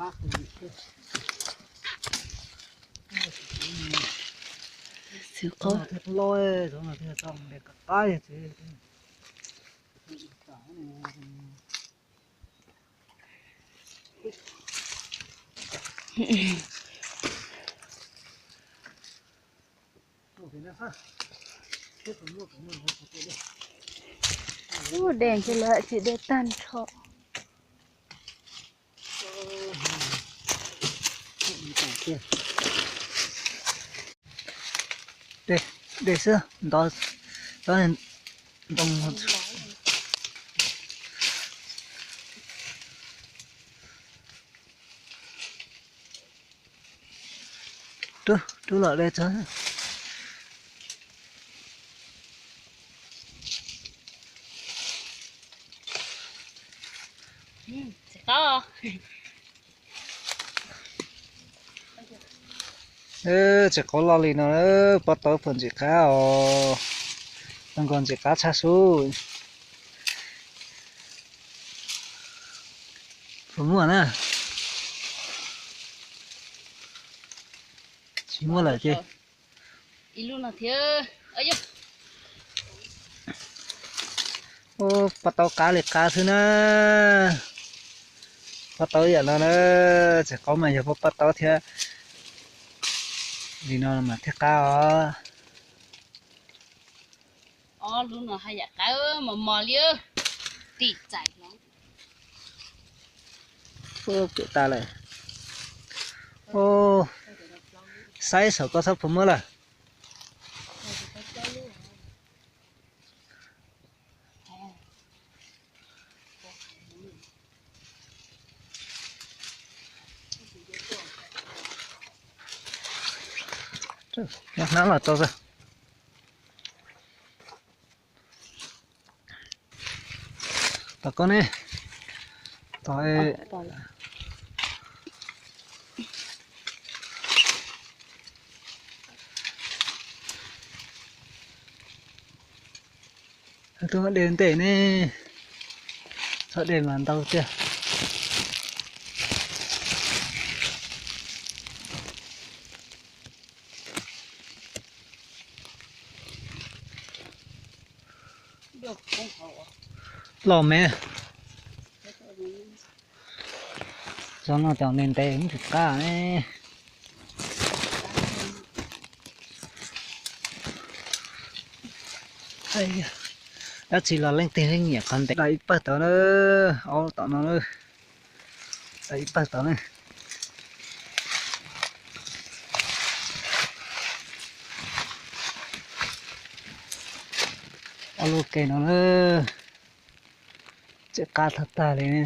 Xwm qab. Ub, dej ntshe lawv tsis de tag nrho. De xwb, ntov ntoo. Rub, rub los de tso. Txiv qaub loj li no, pob taub puas ntxim qab os? Zoo nkaus ntxim qab tshaj sub. Puas muaj na? Tsis muaj lawm ces. Ib lub no thiab. Ub, pob taub qab li qab xwb na. Pob taub yam no na, txiv qaub mas yog pob taub thiab. Li no mas thiaj qab os. Ob lub no haj yam qab mos mos li. Tim txais los. Ub, pem tas lawm. Ub, saib saum koj txhob puas muab lawm. Nyob hnab los tau xwb. Tom koj ne, tom. Tus de ntej ne, txhob de mas ntau tiag. Los me. Cov no cov ntev ntev tsis qab ne. Dab tsi los leej twg yeej nyiam qhov ntev. Dai ib pawg tod na, aub tom no na. Dai ib pawg tod na. Ob lub ke no na, tseem qab tag tag li ne.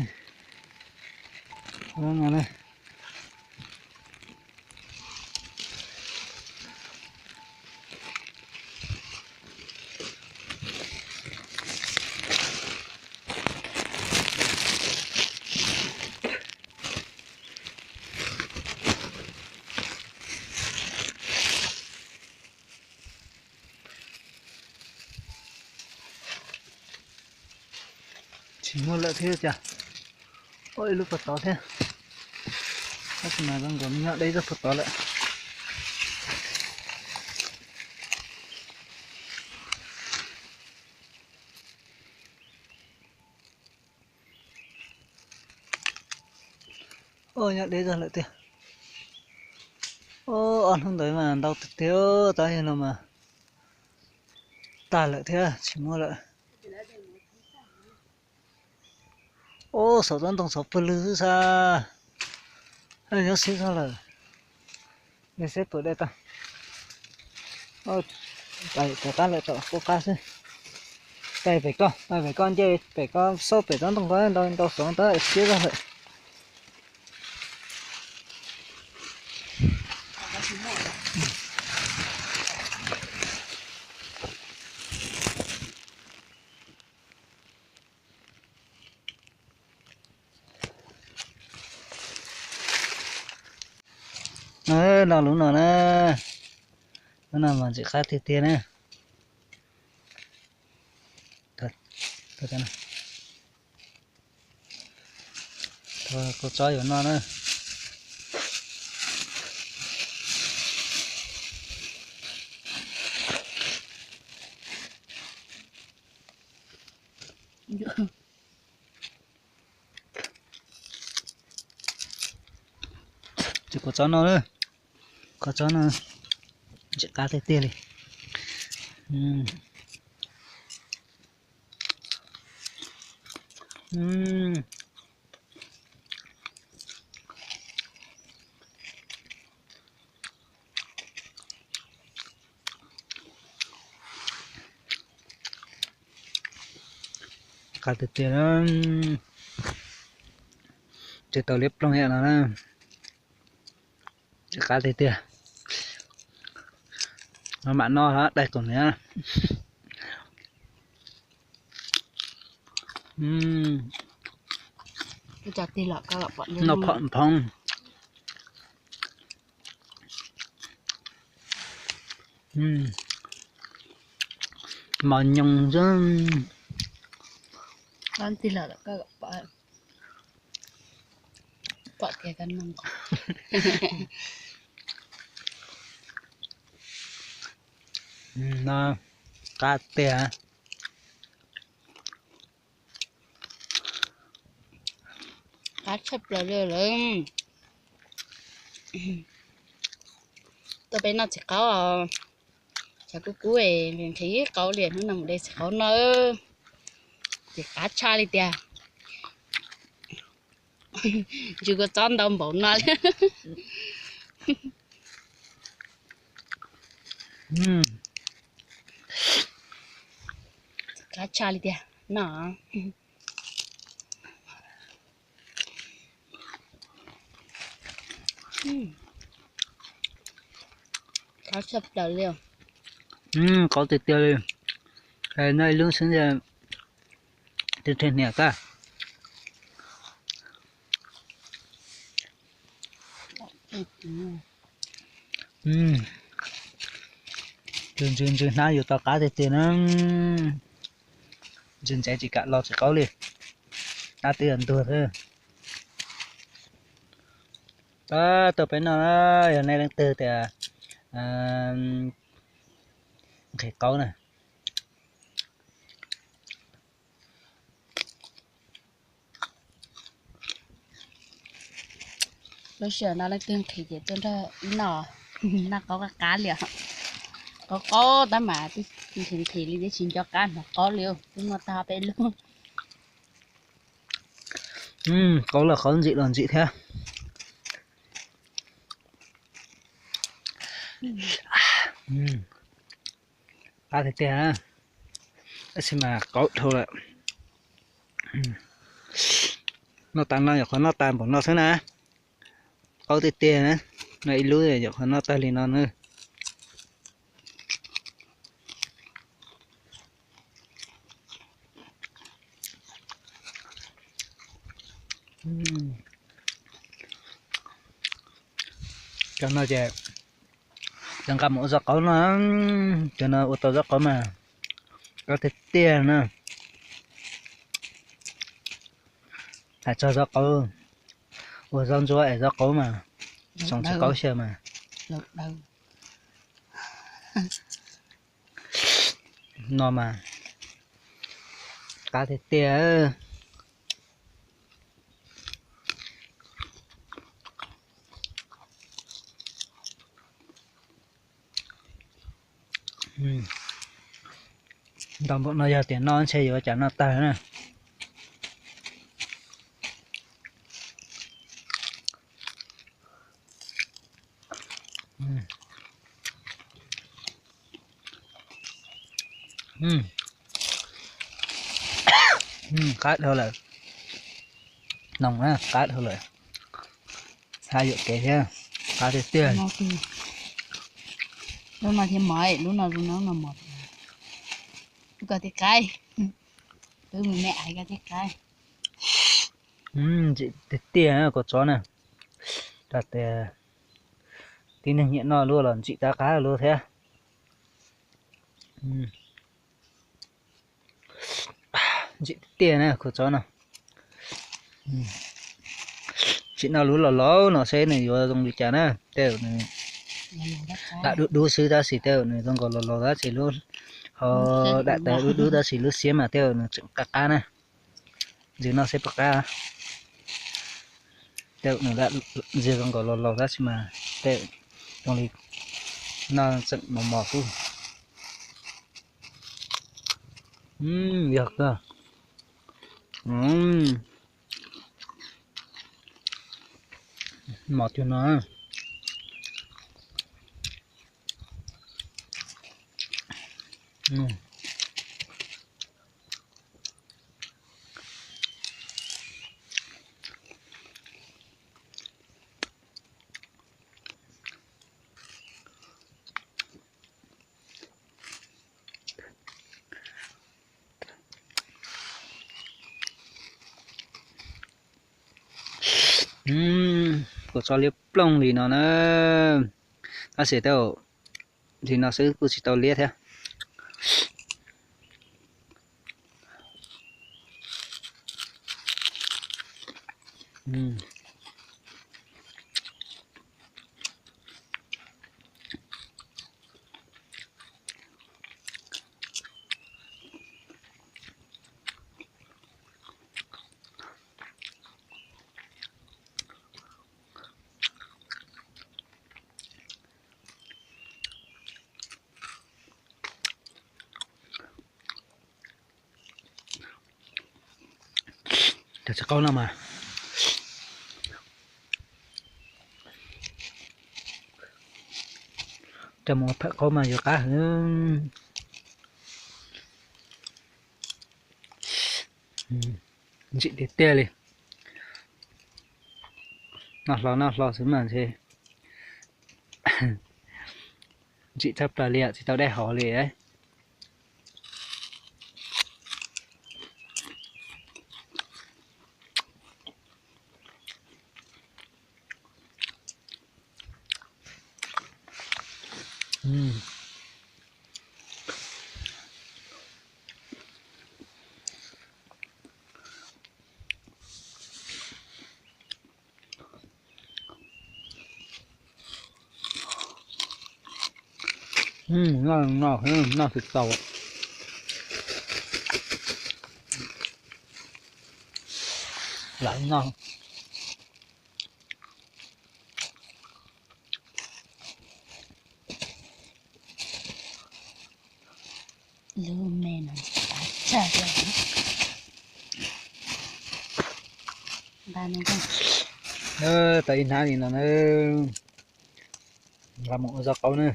Tsis muaj lawm thiab cas. Ua ib lub puag tod thiab. Tab sis mas zoo nkaus nyob deb zog puag tod lawm. Ua nyob deb zog lawm tiag. Ua ob hnub ntawd mas ntau tiag tiag, tab yog no mas tag lawm thiab tsis muaj lawm. Ua xov tob ntoo xov pawg lwg xwb sas. Nyob siab zog lawm. Nws seb puas de tau. Pais pem qab lawm tom qub qab xwb. Pais pem koj, pais pem koj nce pem koj xauj pem tsob ntoo ko ntau ntau xov tab siab zog lawm. No lub no na, lub no mas ntxim qab tiag tiag na. Kua txob yuav noj na. Tsob no, kov tsob no, ntsim qab tiag tiag li. Qab tiag tiag, tsis tau liab ploog ib yam no na. Qab tiag tiag. Mam noj daig kaum niam. Noj phom nphoo. Mos nyoos xwb. No qab tiag. Qab tshaj plaws li lawm. Tuaj peb noj txiv qaub os. Tshav kub kub es nqhis qaub li, hnub no mus de txiv qaub noj. Ces qab tshaj li tiag. Ntsws kua txob ntau npaum no li. Qab tshaj li tiag no. Qab tshaj plaws li. Qaub tiag tiag li. Noj ib lub xwb, tig rhe hniav tag. Ntsws ntsws hnab yuav tau qab tiag tiag na. Ntsws ntxeev tsis kam los txiv qaub li. Hnab twb yuav ntuag xwb. Tab tuaj peb noj na, yog nej leej twg tias nqhis qaub na. Lub sij hawm no leej twg nqhis ces tuaj nrog wb noj, noj qaub qab qab li os. Qaub qaub tab mas twb nqhis nqhis li twb tsis nco qab hnov qaub li, twb muaj tag peb lub. Qaub los qaub, ntsim los ntsim thiab. Qab tiag tiag, tab sis mas qaub dhau lawm. Noj tas no nyuam qhuav noj tas npaum no xwb na. Qaub tiag tiag na, noj ib lub nyuam qhuav noj tag li no na. Cov no ces cov nqa mus ua zaub qaub no, cov no ua tau zaub qaub mas, qaub tiag tiag na. Hais txog zaub qaub, ua zaub ntsuab es zaub qaub mas txoos tsis qaub xyaw mas. No mas qab tiag tiag. Ntau npaum no yog tias noj ntshe yuav cas noj tag na. Qab dhau lawm. Noog na, qab dhau lawm. Haj yuam kev thiab, qab tiag tiag. Lub no thiaj mos, lub no zoo no mos. Lub ko thiaj qab, lub me me ais ko thiaj qab. Ntsim tiag tiag kua txob na. Tag tias tib neeg nyiam noj lub los ntsim tab qab lub thiab. Ntsim tiag tiag na kua txob no. Tsim noj lub laus laus no seb nws yuav zoo li cas na. Tej zaum nws lam dub dub xwb tab sis tej zaum nws zoo nkaus laus laus tab sis lub ho dam tas dub dub tab sis lub siab mas tej zaum nws tseem qab qab na. Ntxim noj seb puas qab. Tej nws lam ziag zoo nkaus laus laus tab sis mas tej zoo li no tseem mos mos xwb. Yog kawg. Mos cuag no. Kuv tso liab ploog li no na. Tab sis tej li no xwb kuj tsis tau liab thiab. Cov txiv qaub no mas coj mus ua pham qaub mas yuav qab heev. Ntsim tiag tiag li. Noj hlo noj hlo xwb mas ntshe ntsim tshaj plaws li, tsis tau dej hov li. Noj, noj, noj tsis tau. Lam noj. Lub me no tas tsawg tiag. Tau ib hnab li no na, nqa mus ua zaub qaub na.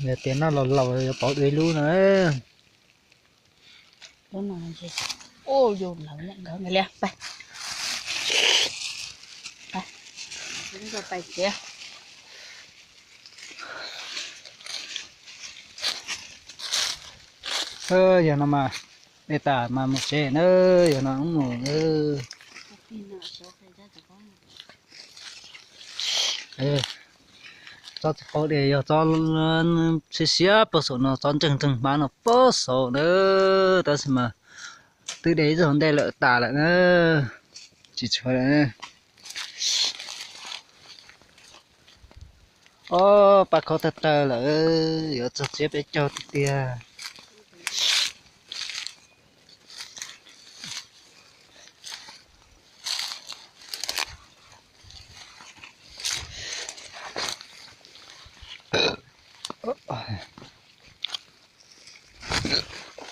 Yog tias noj laus laus yuav pauv dua ib lub no. Yog no mas, de tas mas mus tsev na, yog no mus. Tsob txiv qaub de yog tsob siab siab pog saum no, tsob ntseeg ntseeg hmab no pog saum na, tab sis mas twb de ib zaug ntej lawm tas lawm na, tsis tshuav lawm. Ob pab khaub tawg tawg lawm, yuav txog tsiab peb caug tiag tiag.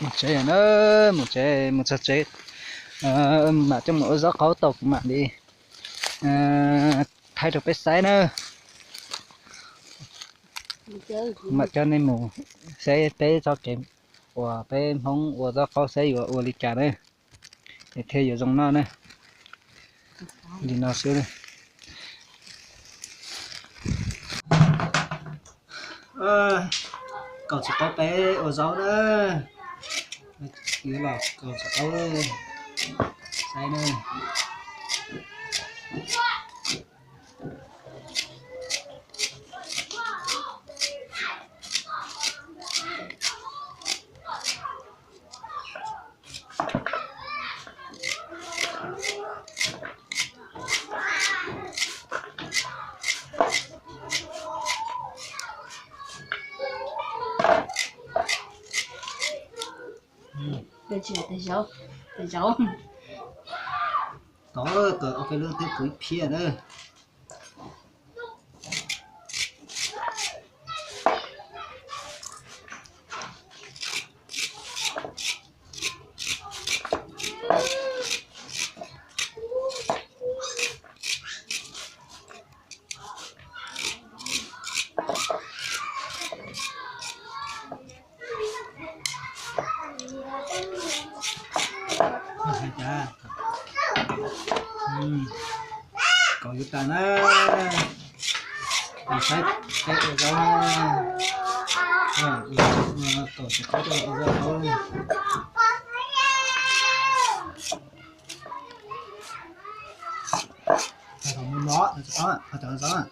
Mus tsev na, mus tsev, mus txog tsev mam coj mus ua zaub qaub tau kuv mam li thaij rau peb saib na. Kuv mam coj nej mus saib peb txoj kev uas peb Hmoob ua zaub qaub saib yuav ua li cas na, es thiaj yuav zoo noj na. Li no xwb. Kaus txiv qaub peb ua zaub na. Yuav los kaus txiv qaub saib na. Tes zaub, tes zaub. Tod, kawm ob peb lub thiab kuv ib phiab na. Hais tias, kaum yuav tas na, saib peb ua zaub na, kaum tsis qaub coj los ua zaub. Thaum mus no, thaum cov zaub.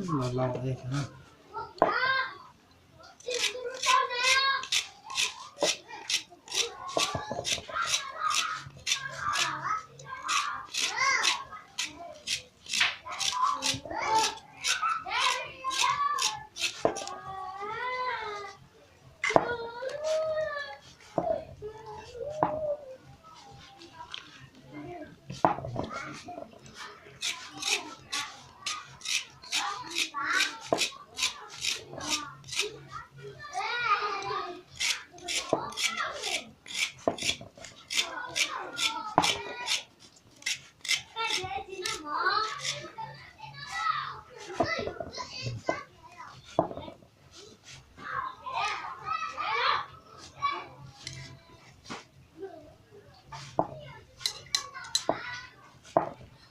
Los laus.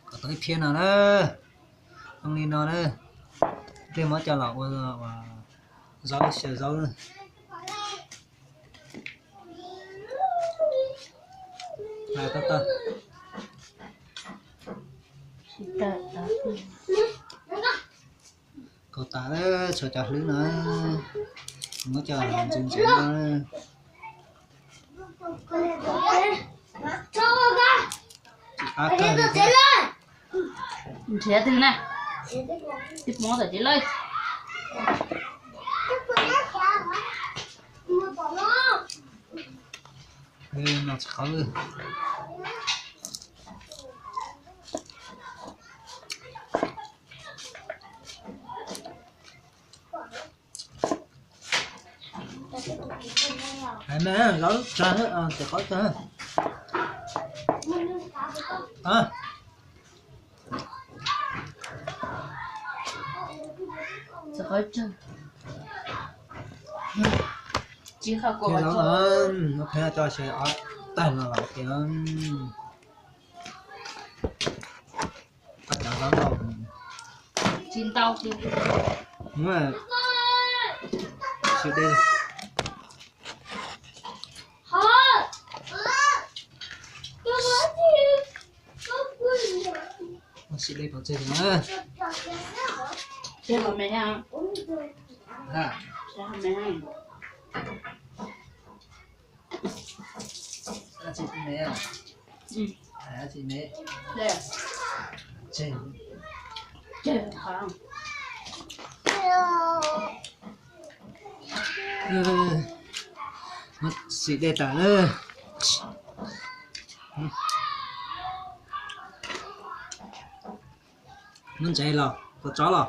Kom tau ib phiab no na, zoo li no na, pliag muab coj los ua zaub xyaw zaub. Kaus tas, tshuav cov hlwb no, muab coj ntxiv ntxiv no. Nrhiav twg na? Tib mob tom tsev lawm. No tsis qab lwj. Hais me zaub tsag, tes qaub tsag. Tes qaub tsag. Tes qaub no, no pheej coj xyaw ob tag no los tias. Qab cov zaub ntau. Tsis ntau, tsis ntau. Muab xim dej. Muab xim dej pov tseg na. Tseg hauv me ha. Ha. Tseg hauv me ha. Dab tsi me? Dab tsi me? Tseg. Tseg hov. Muab xim dej tas na. Muab ntsev los, tua tsob los.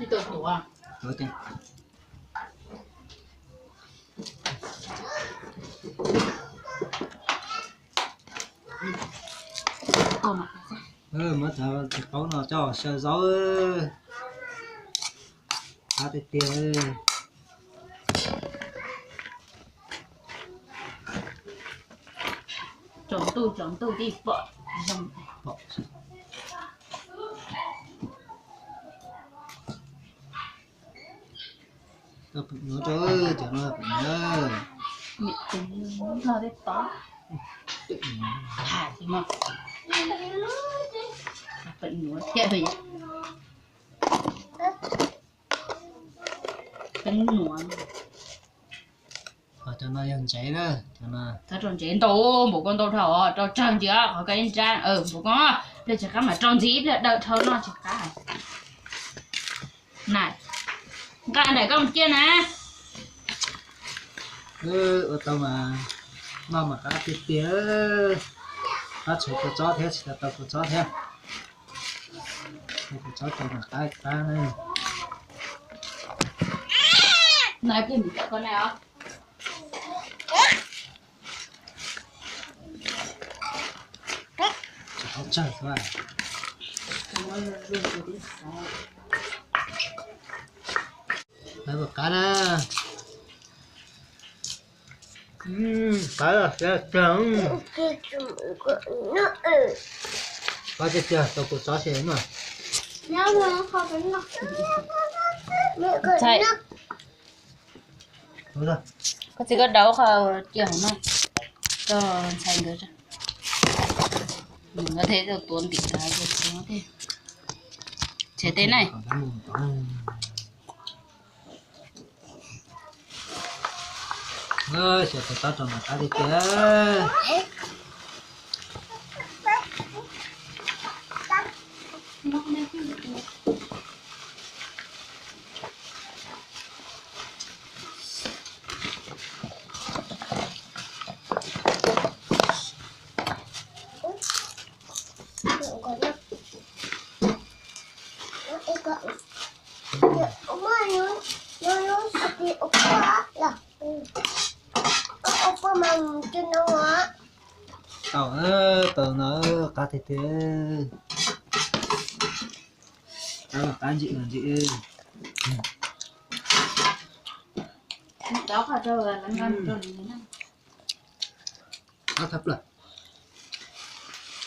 Tuav. Muab cov tes qaub no coj xyaw zaub. Qab tiag tiag. Tsaus ntuj tsaus ntuj tib pom zoo. Pem nuav rau, cov no pem nuav. Niam tes log tej tod. Pem nuav thiab, pem nuav. Cov no yog ntsev na, cov no. Rau ntsev ntau, npaum koj ntau dhau, rau tsawg ntxiv, qhov koj ib nrab, npaum koj. Tsis qab mas rau ntxiv ib pliag, daws dhau no tsis qab. Na, nqa daim koj mus ciaj na. Ua tau mas noj mas qab tiag tiag. Qab tshuav kua txob thiab, tsis tau tau kua txob thiab. Kua txob tau mas qab qab na. Noj ib pliag mus cov koj na os. Tsis tau tsawg xwb. Qab na. Qab tiag tiag. Qab tiag tiag, tau kua txob xwb na. Ntxhais, koj txiv koj daus qhov cia hauv no, koj ntxhais nkawd, nkawd thiaj tuav ntim tas, tuav thiab. Tshem teb na. Xyov tus tsob rau mas qab tiag tiag. Tau, tau no qab tiag tiag. Qab los qab, ntsim los ntsim. Qab thab plaws.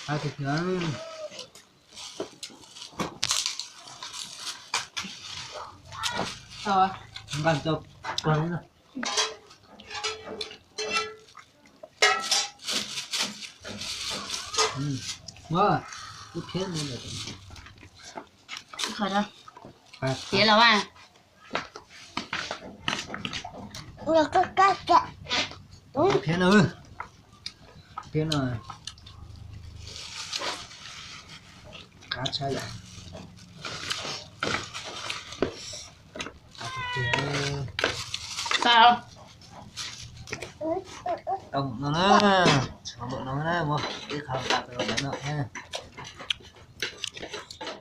Qab tiag tiag. Nqa rau plag na. Ua, lub phiab no lawm. Qhov tiav los mas. Phiab no, phiab no. Qab tshaj yam. Tau, tau npaum no na, tau npaum no na, muab ib qho nqa pem ntawd no thiab.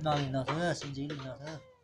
Noj li no xwb, sib ntsib li no xwb.